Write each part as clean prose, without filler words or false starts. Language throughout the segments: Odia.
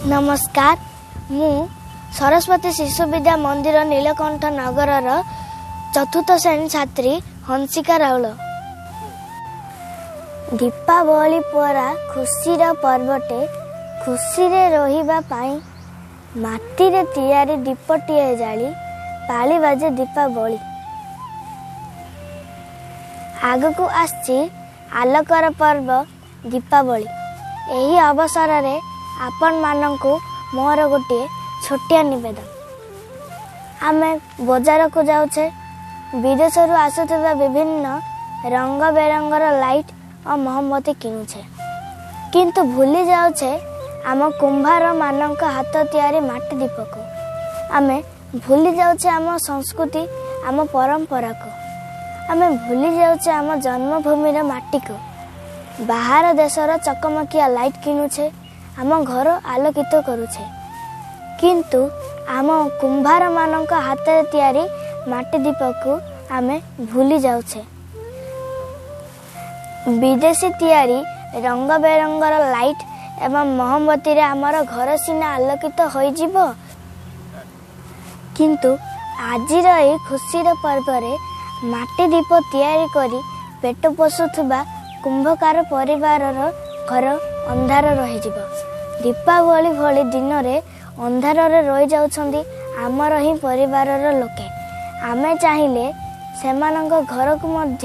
ନମସ୍କାର, ମୁଁ ସରସ୍ୱତୀ ଶିଶୁ ବିଦ୍ୟା ମନ୍ଦିର ନୀଳକଣ୍ଠ ନଗରର ଚତୁର୍ଥ ଶ୍ରେଣୀ ଛାତ୍ରୀ ହଂସିକା ରାଉଳ। ଦୀପାବଳି ପରା ଖୁସିର ପର୍ବଟେ, ଖୁସିରେ ରହିବା ପାଇଁ ମାଟିରେ ତିଆରି ଦୀପଟିଏ ଜାଳି ପାଳିବା ଯେ ଦୀପାବଳି। ଆଗକୁ ଆସିଛି ଆଲୋକର ପର୍ବ ଦୀପାବଳି। ଏହି ଅବସରରେ ଆପଣମାନଙ୍କୁ ମୋର ଗୋଟିଏ ଛୋଟିଆ ନିବେଦନ। ଆମେ ବଜାରକୁ ଯାଉଛେ, ବିଦେଶରୁ ଆସୁଥିବା ବିଭିନ୍ନ ରଙ୍ଗ ବେରଙ୍ଗର ଲାଇଟ୍ ଓ ମହମବତୀ କିଣୁଛେ, କିନ୍ତୁ ଭୁଲି ଯାଉଛେ ଆମ କୁମ୍ଭାରମାନଙ୍କ ହାତ ତିଆରି ମାଟି ଦୀପକୁ। ଆମେ ଭୁଲି ଯାଉଛେ ଆମ ସଂସ୍କୃତି, ଆମ ପରମ୍ପରାକୁ। ଆମେ ଭୁଲି ଯାଉଛେ ଆମ ଜନ୍ମଭୂମିର ମାଟିକୁ। ବାହାର ଦେଶର ଚକମକିଆ ଲାଇଟ୍ କିଣୁଛେ, ଆମ ଘର ଆଲୋକିତ କରୁଛେ, କିନ୍ତୁ ଆମ କୁମ୍ଭାରମାନଙ୍କ ହାତରେ ତିଆରି ମାଟି ଦୀପକୁ ଆମେ ଭୁଲି ଯାଉଛେ। ବିଦେଶୀ ତିଆରି ରଙ୍ଗ ବେରଙ୍ଗର ଲାଇଟ୍ ଏବଂ ମହମବତୀରେ ଆମର ଘର ସିନା ଆଲୋକିତ ହୋଇଯିବ, କିନ୍ତୁ ଆଜିର ଏହି ଖୁସିର ପର୍ବରେ ମାଟି ଦୀପ ତିଆରି କରି ପେଟ ପୋଷୁଥିବା କୁମ୍ଭକାର ପରିବାରର ଘର ଅନ୍ଧାର ରହିଯିବ। ଦୀପାବଳି ଭଳି ଦିନରେ ଅନ୍ଧାରରେ ରହିଯାଉଛନ୍ତି ଆମର ହିଁ ପରିବାରର ଲୋକେ। ଆମେ ଚାହିଁଲେ ସେମାନଙ୍କ ଘରକୁ ମଧ୍ୟ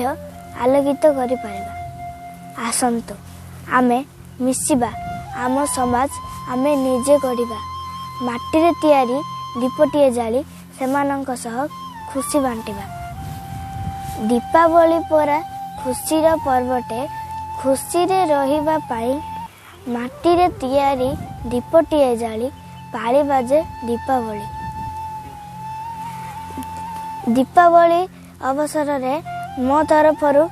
ଆଲୋକିତ କରିପାରିବା। ଆସନ୍ତୁ ଆମେ ମିଶିବା, ଆମ ସମାଜ ଆମେ ନିଜେ ଗଢ଼ିବା। ମାଟିରେ ତିଆରି ଦୀପଟିଏ ଜାଳି ସେମାନଙ୍କ ସହ ଖୁସି ବାଣ୍ଟିବା। ଦୀପାବଳି ପରା ଖୁସିର ପର୍ବଟେ, ଖୁସିରେ ରହିବା ପାଇଁ ମାଟିରେ ତିଆରି ଦୀପଟିଏ ଜାଳି ପାଳିବା ଯେ ଦୀପାବଳି। ଦୀପାବଳି ଅବସରରେ ମୋ ତରଫରୁ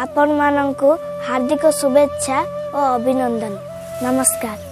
ଆପଣମାନଙ୍କୁ ହାର୍ଦ୍ଦିକ ଶୁଭେଚ୍ଛା ଓ ଅଭିନନ୍ଦନ। ନମସ୍କାର।